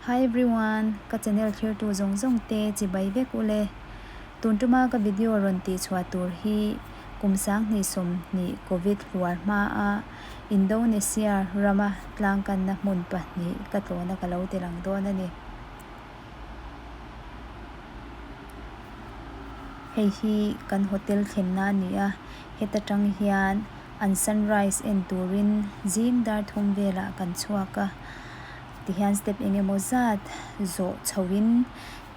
Hi everyone, ka channel thirtu zawng zawng te chibai vek ule. Tun tuma ka video rawn tih chhuah tur hi kum 2020 Covid hluar hma a Indonesia rama tlangkanna hmun pahnih ka tlawhna ka lo ti lang dawn a ni. Hei hi kan hotel thlenna a ni a, heta tang hian an sunrise en turin zing dar thum velah kan chhuak a, tihian step eng emaw zat zawh chhoin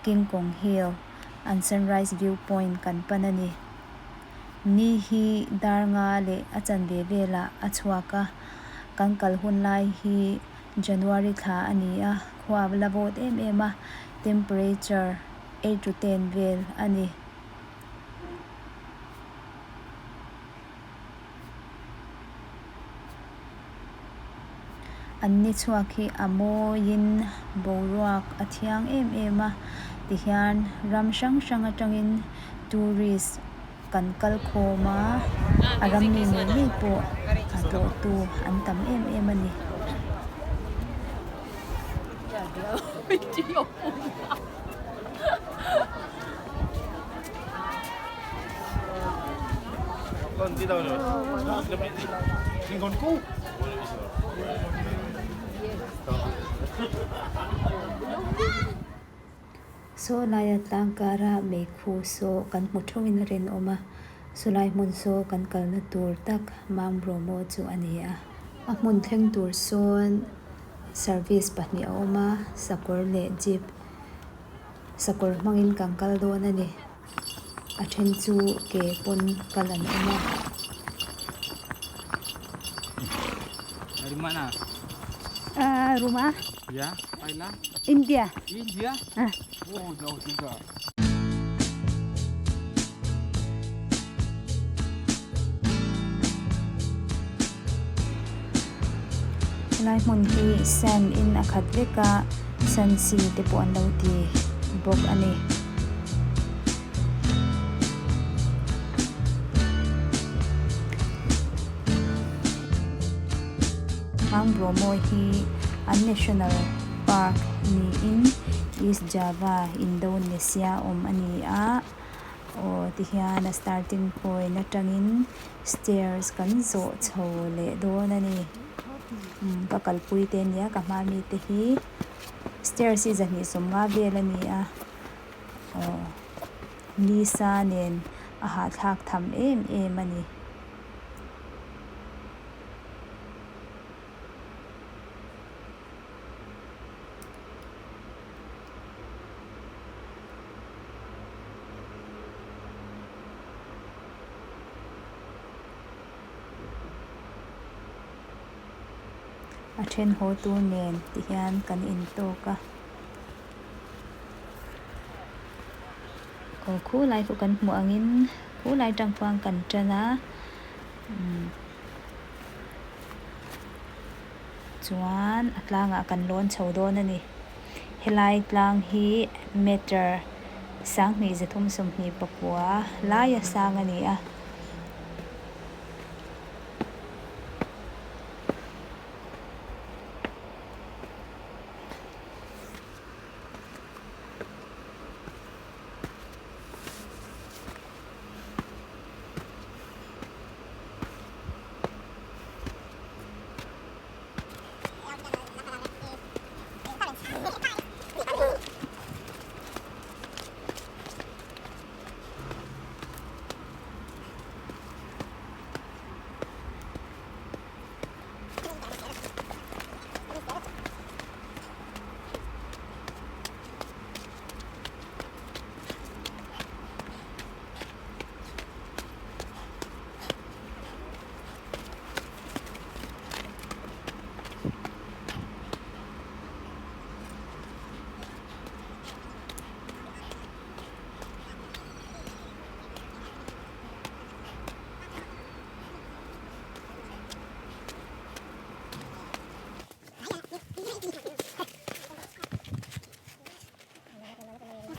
King Kong Hill an sunrise view point kan pan a ni. Ni hi dar nga leh a chanve velah a chhuak a, kan kal hun lai hi January thla a ni a, khua a la vawt em em a, temperature 8 to 10 vel a ni. An ni chhuak hi a mawiin boruak a thiang em em a, tihian ram hrang hrang atangin tourist kan kal khawm a, a ram mi ngei ngei pawh a tlawhtu an tam em em a ni. Saw laia tlang kara meikhu saw kan hmu theuhin a rinawm a, sawlai hmun saw kan kalna tur tak Mount Bromo chu a ni a. A hmun thleng tur sawn service pahnih a awm a, sakawr leh jeep sakawr hmangin kan kal dawn a ni. A then chu ke pawn kal an awm a. Dari mana? Ah, rumah. Ya, Thailand. India. India? Ah. Oh, jauh juga. Helai hmun hi sand in a khat vek a sand sea te pawh an lo ti bawk a ni. Mount Bromo hi an national park niin East Java Indonesia awm a ni a aw tihian a starting point atangin stairs kan zawh chho leh dawn a ni umm ka kalpui te ania ka hma mi te hi stairs hi 250 vel a ni a aw nisa nen a hahthlak tham em em a ni. A then haw tur nen ti hian kan intawk a aw khulai khu kan hmuh angin khulai tang khuan kan tan a umm chuan a tlangah kan lawn chho dawn a ni helai tlang hi meter 2329 laia sang a ni a.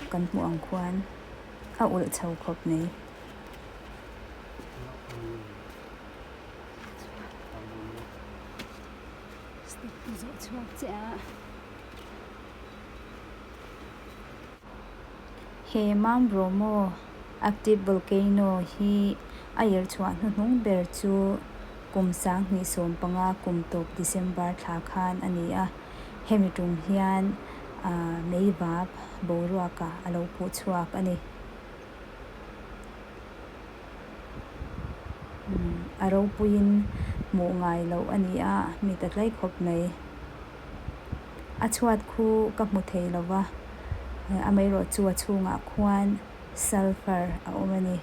Kan hmuh ang khuan a ulh chho khawp mai. Step zawh chhuak chiah a. He Mount Bromo active volcano hi a irh chhuah hnuhnung ber chu kum 2015 kum tawp December thla khan a ni a, hemi tum hian ahh meivap boruakah a lo phuh chhuak a ni. A ropuiin hmuh ngai loh a ni a, mi ta tlai khawp mai. A chhuat khu ka hmu thei lo va, amaherawhchu a chhungah khuan sulphur a awm a ni.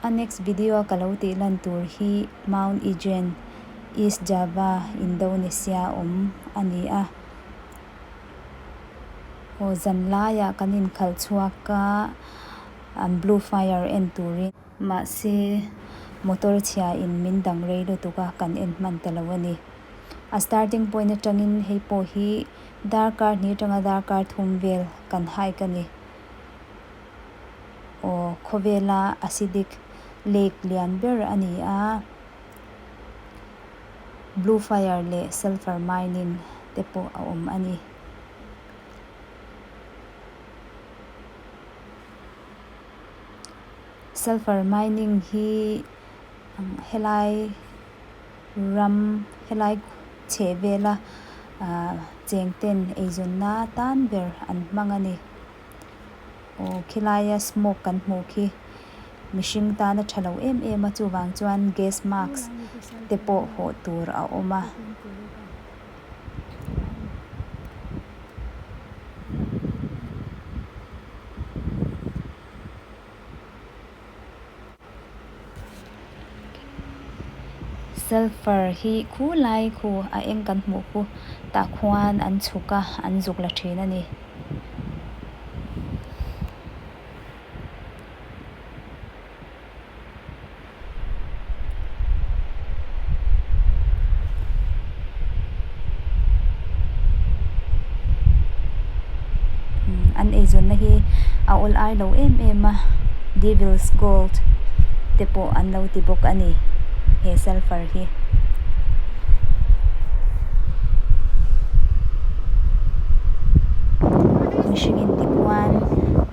A next video a ka lo tih lan tur hi Mount Ijen, East Java, Indonesia awm a ni a. Aw zan laiah kan inkhalh chhuak a, an blue fire en turin. Mahse, motor chhia in min dang rei lutuk a, kan en hman ta lo a ni. A starting point atangin hei pawh hi darkar hnih atanga darkar thum vel kan hike a ni. Aw, khawvela acidic lake lian ber a ni a, blue fire leh sulphur mining te pawh a awm a ni. Sulphur mining hi helai ram helai chheh vela ah cheng ten eizawnna tan ber an hmang a ni. Aw khilaia smoke kan hmuh khi mihring tana tha lo em em a chuvang chuan gas mask te pawh hawh tur a awm a. Sulphur hi khu lai khu a eng kan hmuh khu tah khuan an chhuk a an zuk la thin a ni. An eizawnna hi a awl ai lo em em a devils gold te pawh an lo ti bawk a ni he sulphur hi. Mihring in tikhuan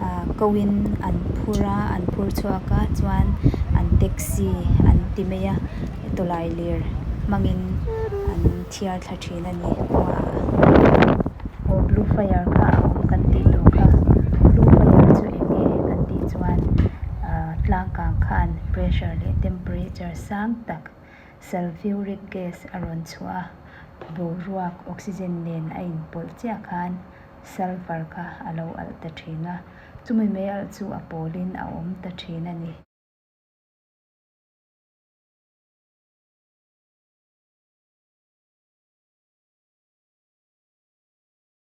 ah ko in an phur a an phur chhuak a chuan an taxi an ti mai a tawlailir hmangin an thiar thla thin a ni khuaah aw blue fire kha a awm kan tih tawh kha blue fire chu eng nge kan tih chuan ah tlang kang khan pressure leh temperature sang tak sulphuric gas a rawn chhuah a boruak oxygen nen a inpawlh chiah khan sulphur kha a lo alh ta thin a chumi mei alh chu a pawlin a awm ta thin a ni.